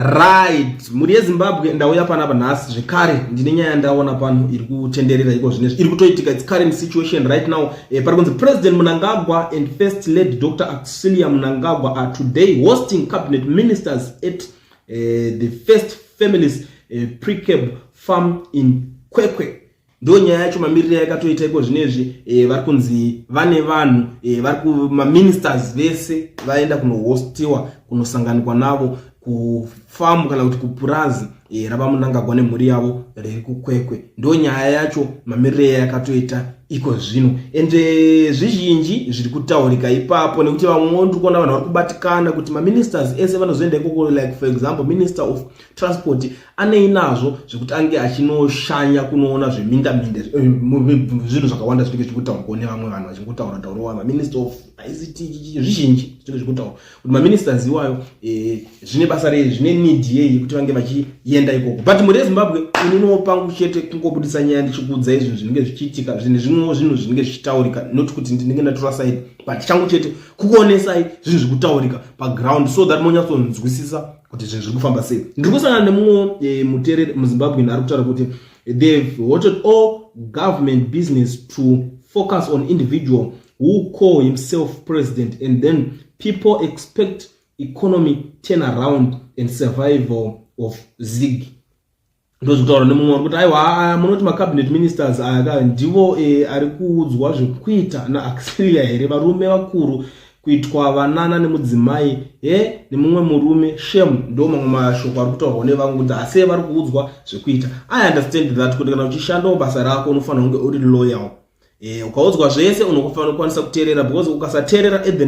Right, mhuri yeZimbabwe, ndauya panapa nhasi zvekare ndine nyaya yandaona pano iri kutenderera iko zvinezvi, iri kutoitika. Its current situation right now. Pari kunzi President Mnangagwa and First Lady Dr Auxilia Mnangagwa are today hosting cabinet ministers at the First Family's Precabe farm in Kwekwe. Ndo nyaya yacho mamiriro yakatoita iko zvinezvi. Vari kunzi vane vanhu vari kumaministers vese vaenda kunohostiwa, kunosanganikwa navo kufamu kana kuti kupurazi ravaMnangagwa nemhuri yavo riri kuKwekwe. Ndo nyaya yacho mamiriro yakatoita iko zvino, ende zvizhinji zviri kutaurika ipapo, nekuti vamwewo ndiri kuona vanhu vari kubatikana kuti maministers ese vanozoenda ikoko. Like, for example, Minister of Transport anei nazvo zvekuti ange achinoshanya kunoona zvemindaminda? Zvinhu zvakawanda zvinenge zviri kutaurwawo nevamwe vanhu vachingotaura taurawo. Maminister of ICT, zvizhinji zvinenge zviri kutaurwa kuti maministers iwayo zvine basa rei, zvine need yei yekuti vange vachienda ikoko? But mhuri yeZimbabwe, ininiwo pangu chete kungobudisa nyaya ndichikuudzai zvinhu zvinenge zvichiitika, zvine zvimwewo zvinhu zvinenge zvichitaurika, not kuti ndinenge ndatora side, but changu chete kukuonesai zvinhu zviri kutaurika paground so that monyatsonzwisisa kuti zvinhu zviri kufamba sei. Ndiri kusangana nemumwe muteereri muZimbabwe ari kutaura kuti they've halted all government business to focus on individual who call himself president, and then people expect economy turn around and survival of ZiG. Ndozvitaura nemumwe uri kuti aiwa, munoti macabinet ministers aya ndivo ari kuudzwa zvekuita naAuxilia here? Varume vakuru kuitwa vanana nemudzimai he nemumwe murume, shame. Ndo mamwe mashoko ari kutaurwa nevamwe kuti asei vari kuudzwa zvekuita. I understand that kuti kana uchishandawo basa rako unofanira kunge uri loyal. Ukaudzwa zvese unofanira kukwanisa kuteerera, because ukasateerera, at the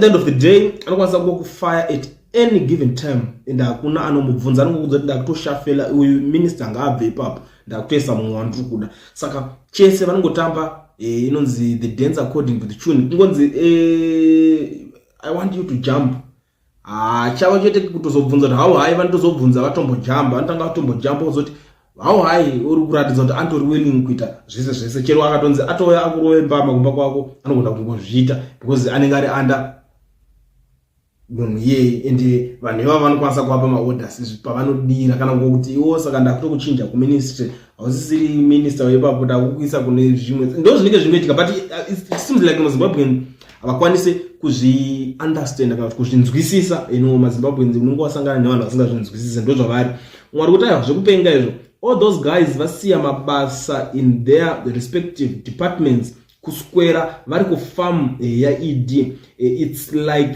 end of the day anokwanisa kungokufire at any given time and hakuna anomubvunza. Anongokudza kuti ndakutoshafela uyu minister, ngaabve ipapo, ndakutoisa mumwe wandiri kuda. Saka chese vanongotamba inonzi the dance according to the tune. Kungonzi "I want you to jump," chavo chete kutozobvunza kuti how high. Vanotozobvunza vatombojamba, vanotanga vatombojamba, kuzoti how high. Uri kuratidza kuti antori willing kuita zvese zvese. Chero akatonzi atouya akurove mbama kumba kwako, anogona kungozviita because anenge ari under munhu iyeye, and vanhu ivavo vanokwanisa kuvapa maorders pavanodira kana kuti iwo saka ndakutokuchinja kuministry, hausisiri minister wepapo, ndakukuisa kune zvimwe. Ndo zvinenge zvingoitika, but it seems like maZimbabwean havakwanisi kuzviunderstand kana kuti kuzvinzwisisa. MaZimbabweans unenge wasangana nevanhu vasingazvinzwisisi, ndo zvavari. Mwari kuti aiwa, zvekupenga izvo. All those guys vasiya mabasa in their respective departments kuswera vari kufarm yaED. It's like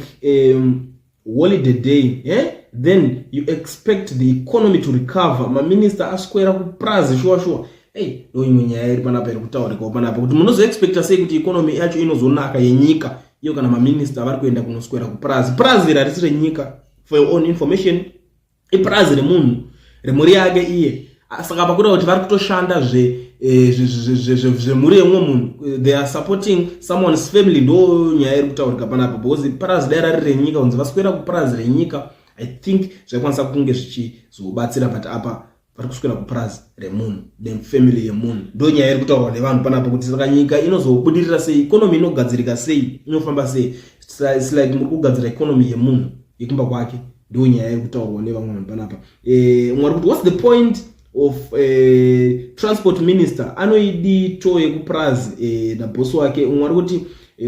holiday day, eh? Then you expect the economy to recover? Maminista aswera kuprazi, shuwa shuwa. Ei, ndo imwe nyaya iri panapa iri kutaurikawo panapa kuti munozoexpecta sei kuti economy yacho inozonaka yenyika iyo kana maminista vari kuenda kunoswera kuprazi? Prazi iri harisi renyika, for your own information, ipurazi remunhu, remhuri yake iye. Saka pakuda kuti vari kutoshanda zvemhuri yemumwe munhu, they are supporting someone's family. Ndo nyaya iri kutaurika panapa, because purazi dai rari renyika, kunzi vaswera kupurazi renyika, I think zvaikwanisa kunge zvichizobatsira, but apa vari kuswera kupurazi remunhu, nefamily yemunhu. Ndo nyaya iri kutaurwa nevanhu panapa kuti saka nyika inozobudirira sei? Economy inogadzirika sei? Inofamba sei? It's like muri kugadzira economy yemunhu yekumba kwake. Ndo nyaya iri kutaurwa nevamwe vanhu panapa. Umwe ari kuti, "What's the point of transport minister? Anoidito yekupurazi nabhosi wake?" Umwe ari kuti,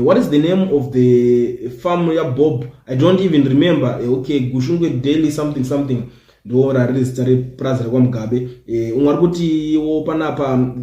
"What is the name of the farm yaBob? I don't even remember." Okay, Gushungwe Daily something something, ndo rariri zita repurazi rekwaMugabe. Umwe ari kutiwo panapa,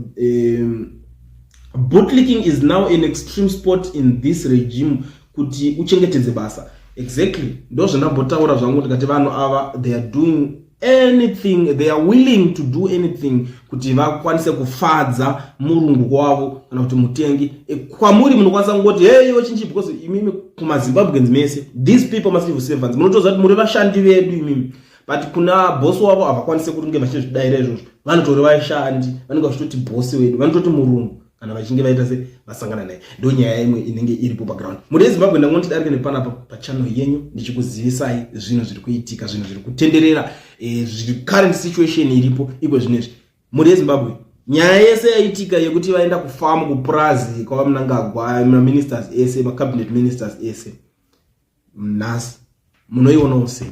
"Bootlicking is now an extreme sport in this regime kuti uchengetedze basa." Exactly, ndo zvandambotaura zvangu ndikati vanhu ava, they are doing anything, they are willing to do anything kuti vakwanise kufadza murungu kwavo kana kuti mutengi. Kwamuri munokwanisa kungoti hey, iwe chinchi, because imimi kumaZimbabweans mese, these people, macivil servants, munotoziva kuti muri vashandi vedu imimi, but kuna bhosi wavo havakwanisi kunge vachizvidayira izvozvo. Vanotori vashandi, vanenge vachitoti bhosi wedu, vanototi murungu kana vachinge vaita se vasangana naye. Ndo nyaya imwe inenge iripo paground. Muri yeZimbabwe, ndangoti darike nepanapa pachannel yenyu ndichikuzivisai zvinhu zviri kuitika, zvinhu zviri kutenderera, zviri current situation iripo iko zvinezvi. Muri yeZimbabwe, nyaya yese yaitika yekuti vaenda kufamu, kupurazi kwavaMnangagwa, maministers ese, macabinet ministers ese nhasi, munoionawo sei?